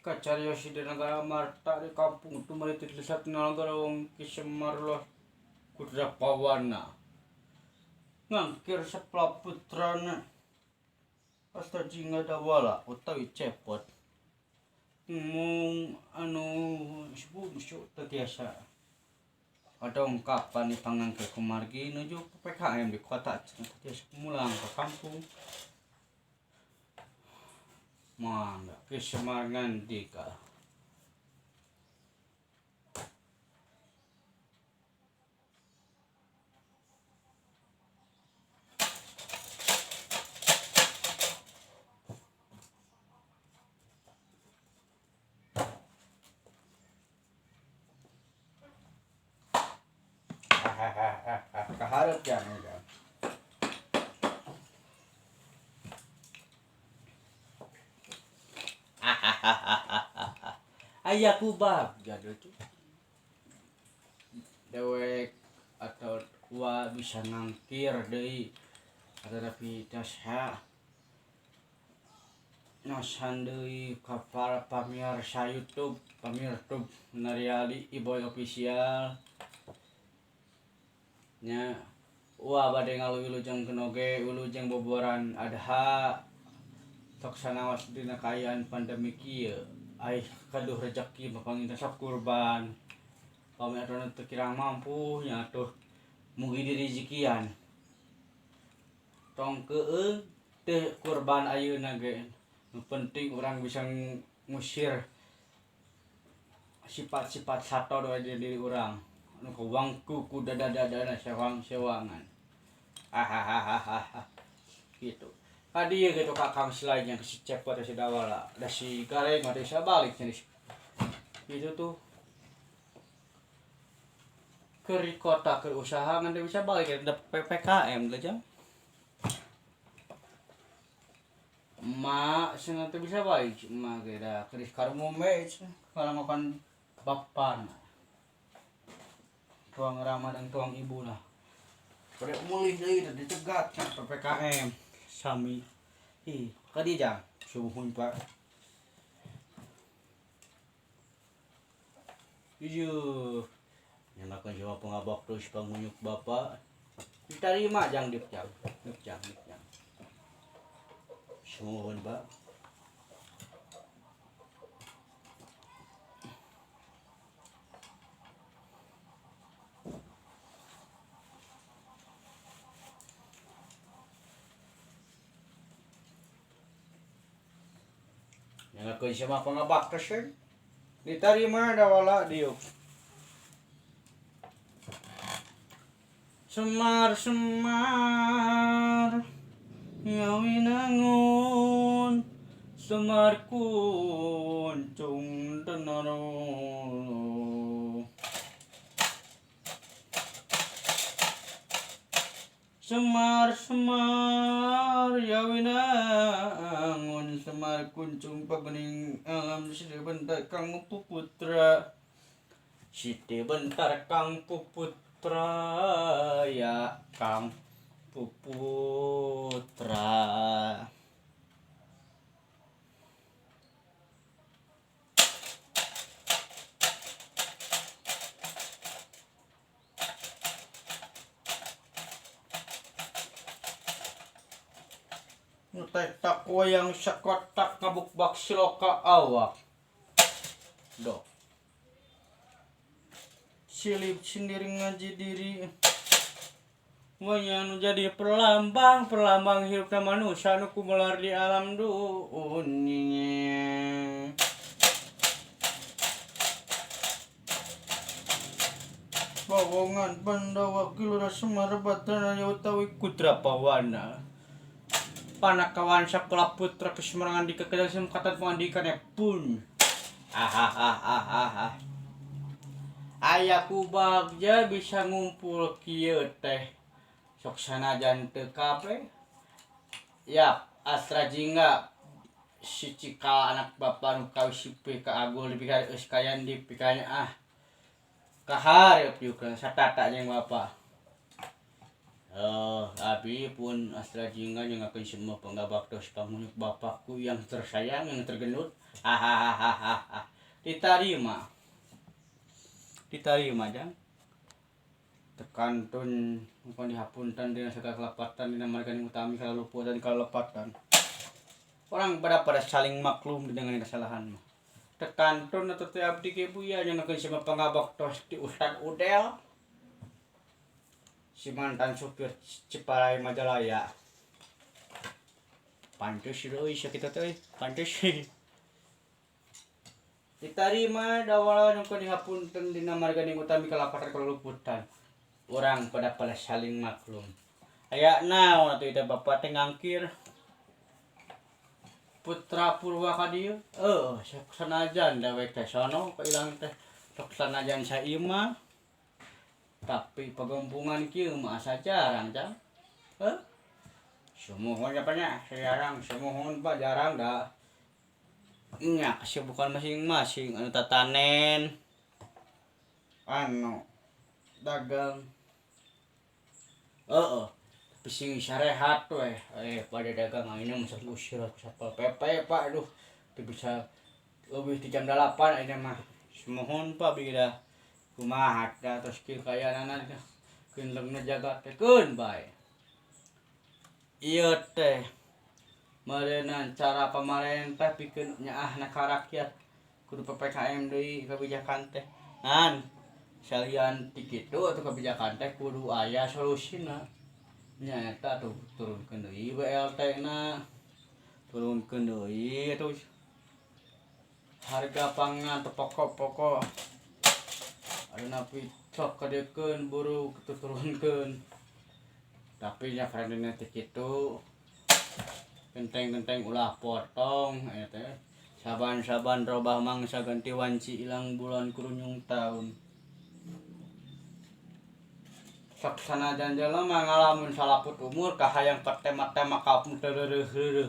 Kacarios di negara Marta di kampung Tumaritis Desa Nagara wong Ki Semar loh Kudra Pawana ngangkir sepla putrana Asta Jingga Dawala utawi Cepot mung anu si bungsu teu tiasa kadongkapan dipangangkir kumargi nuju PPKM di kota cenah teu tiasa mulang ka kampung. Mangga Ki Semar ngandika. Kaharep jang jang. Aya ku bagja tuh dewek atau wa bisa ngangkir deui tetapi tasha Nasan deui ka para pamirsa YouTube, pamirtub Nariali Iboy Official nya wah bade ngaluwilujengkeun oge wilujeng boboran Adha sok sanaos dina kaayaan pandemi kieu aih kaduh rejeki mah panginten sok kurban pami atuh nu teu kirang mampu nya atuh mugi dirijikian. Tong keung teh kurban ayeuna ge nu penting urang bisa ngusir sifat-sifat sato nu aya dina diri urang nu kawangku ku dada-dadana sewang-sewangan hahahaha kitu. Ka dieu ge tukang kang selain si Cepot si Dawala da si Gareng mah teu bisa balik cenah kitu tuh. Keur di kota keur usaha ngan teu bisa balik da PPKM teh jang. Emak cenah teu bisa balik emak ge da keur di Sukareum we cenah kalangokan bapana. Tuang rama dan tuang ibu lah. Bade mulih deui teh dicegat cenah PPKM sami. Ih, ka dieu jang suhun Pak. Iyuh, nyalakan sama pengabak terus pangunyuk bapak. Diterima jang dip jang, dip jang, dip jang. Suhun pak. Nyalakan sama pengabak terus. Ditarima dawala diuk. Semar semar ngawinangun Semar kuncung tenoro. Semar semar yawinangun Semar kuncung pabening alam Siti bentar kang puputra Siti bentar kang puputra ya kang puputra. Nu tak wayang sakotak ngabukbak siloka awak. Dok. Silip sendiri ngaji diri. Wayang nu jadi perlambang, perlambang hirupna manusia nu kumelar di alam dunia. Pawongan Pandawa Kilura Semar Bathara utawi Kudra Pawana. Panakawan sakola putra Kesemerangan di kekedal semkatan pangandikan pun. Hahaha. Aya ku bagja bisa ngumpul kieu teh. Sok sanajan teu kabeh. Yap, Astra Jingga si cikal anak bapa nu kawis si ka Agul dipikar eus kayan dipikanya ah. Kahareup juga satata jeung bapa. Oh, abi pun Astra Jingga nyangakeun semua panggabaktos pangunyuk bapakku yang tersayang yang tergendut. Hahaha. Ditarima. Ditarima jang. Tekantun bukan dihapunten dina sagala kalepatan dina margani utami kalaluputan kalepatan. Orang pada pada saling maklum dengan kesalahan mah. Tekantun atau teh abdi ge buya nyangakeun semua pangabaktos ti Ustad Udel. Si mantan supir Ciparai Majalaya. Pantes euy sakitu teh euy, pantes. Ditarima dawala nu dihapunten dina margani utami kalepatan kaluputan. Orang pada pada saling maklum. Aya naon atuh teh bapak teh ngangkir. Putra Purwa ka dieu? Heuh, sok sanajan dewek teh sono kailang teh sok sanajan saimah. Tapi pagembungan kieu mah asa jarang jang. Heuh. Sumuhun apa nya? Jarang, sumuhun pak jarang dah. Nya kesibukan masing-masing anu tatanen anu dagang. Heeh. Tapi sing sarehat we pada dagang ayeuna mah sok usir ku Satpol PP Pak aduh. Teu bisa leuwih ti jam 8 ayeuna mah. Sumuhun Pak beda kumaha da tos kieu kaayaanana keun jaga teh keun bae. Ieu teh meureunan cara pamarentah pikeun nyaahna ka rakyat kudu PPKM deui kebijakan teh. Ngan salian ti kitu atuh kebijakan teh kudu aya solusina. Nyaeta tuh turunkeun deui BLT na. Turunkeun deui atuh harga pangan teu pokok-pokok. Ayeuna sok kadiekeun buruk teu turunkeun. Tapi nya karena teh kitu. Genteng-genteng ulah potong eta teh. Saban-saban robah mangsa ganti wanci ilang bulan kurunyung taun. Sok sanajan jelema ngalamun salaput umur kahayang patema-tema kampung teu reureuh-reureuh.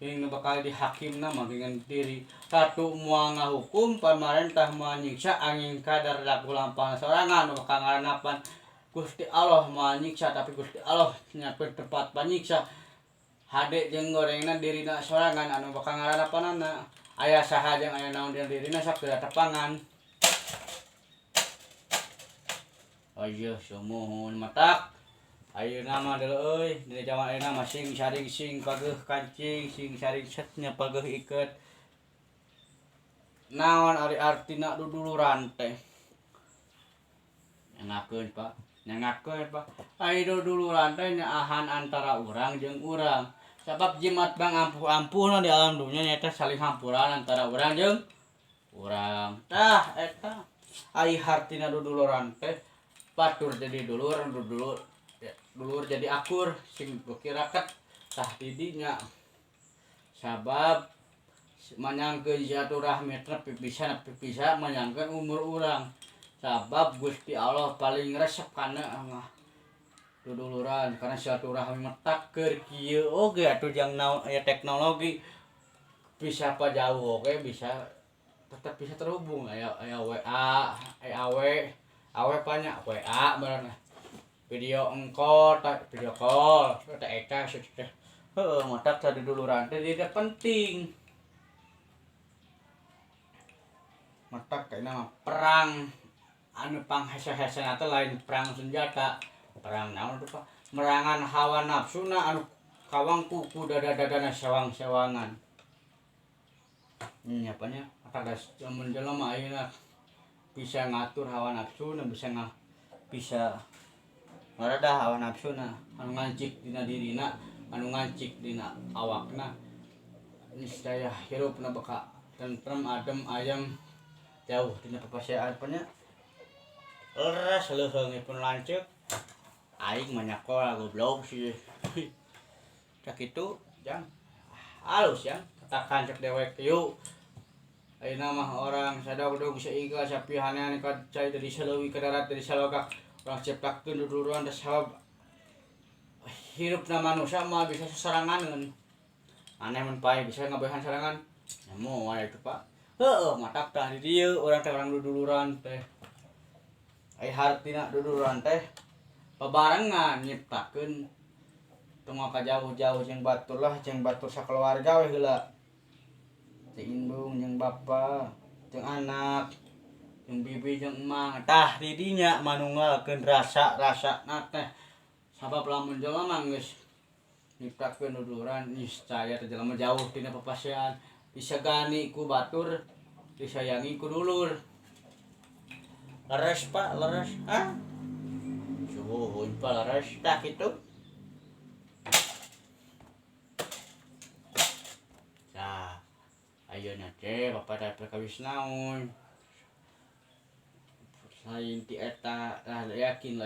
Ini bakal dihakimna mah dengan diri. Ratu moal ngahukum pamarentah moal nyiksa angin kadar laku lampah sorangan nu bakal ngaranapan Gusti Allah moal nyiksa tapi Gusti Allah nyiapkeun tempat panyiksa. Hade jeung gorengna dirina sorangan anu bakal ngaranapanana. Aya saha jeung aya naon dina dirina sok teu tepangan. Ayeuna sumuhun matak. Ayeuna mah deuleu euy, dina jaman ayeuna mah sing saring sing pageuh kancing, sing saring set nya pageuh iket. Naon ari artina duduluran teh? Nyangakeun Pak, nyangakeun Pak. Ari duduluran teh nyaahan antara urang jeung urang. Sabab jimat bang ampuh-ampuhna di alam dunya nyaeta saling hampuran antara urang jeung urang. Tah eta ari hartina duduluran teh batur jadi dulur, dulur dulur jadi akur sing beuki raket tah di dinya. Sabab manyangkeun silaturahmi teh pipisa pipisa manyangkeun umur urang. Sabab Gusti Allah paling resep kana duduluran karena silaturahmi mah keur kieu oge atuh jang naon aya teknologi bisa pa jauh oge bisa tetep bisa terhubung aya aya WA, aya AW, AW banyak WA barang video engkol, video call, teh eta teh. Heueuh matak teh duduluran teh tidak penting. Matak kayakna mah perang anu panghese-hesena teh lain perang senjata, perang naon tuh Pak? Merangan hawa nafsuna anu kawangku ku dada-dadana sewang-sewangan. Nya apa nya? Matak lamun jelema ayeuna bisa ngatur hawa nafsuna, bisa bisa ngaredah hawa nafsuna, anu ngancik dina dirina, anu ngancik dina awakna, niscaya hirupna bakal tentrem, adem, ayem, jauh tina papasean apa nya. Leres leuheung pun lanceuk. Aing mah nyakola goblok sih. Sakitu jang. Halus jang, katakan cek dewek yuk. Ayeuna mah orang sadog-dog saiga sapihanean ka cai dari saleuwi ka darat dari salogak urang ciptakeun duduluran teh sabab hirupna manusia mah bisa sasaranganeun. Aneh mun paeh bisa ngabehan sarangan. Nya moal itu Pak. Heueuh matak tah di dieu urang teh urang duduluran teh. Ai hartina duduluran teh Babarengan nyiptakeun tong jauh-jauh jeung batur lah, jeung batur sakeluarga we heula. Jeung indung, jeung bapa, jeung anak, jeung bibi, jeung emang. Tah, di dinya manunggalkeun rasa-rasa teh. Sabab lamun jelema geus nyiptakeun duduluran, niscaya teh jelema jauh tina papasean, disegani ku batur, disayangi ku dulur. Leres, Pak, leres. Ah, suhun, Pak, leres. Tah, kitu. Tah, ayeuna teh bapak teh perkawis naon? Lain ti eta, tah, yakin lah.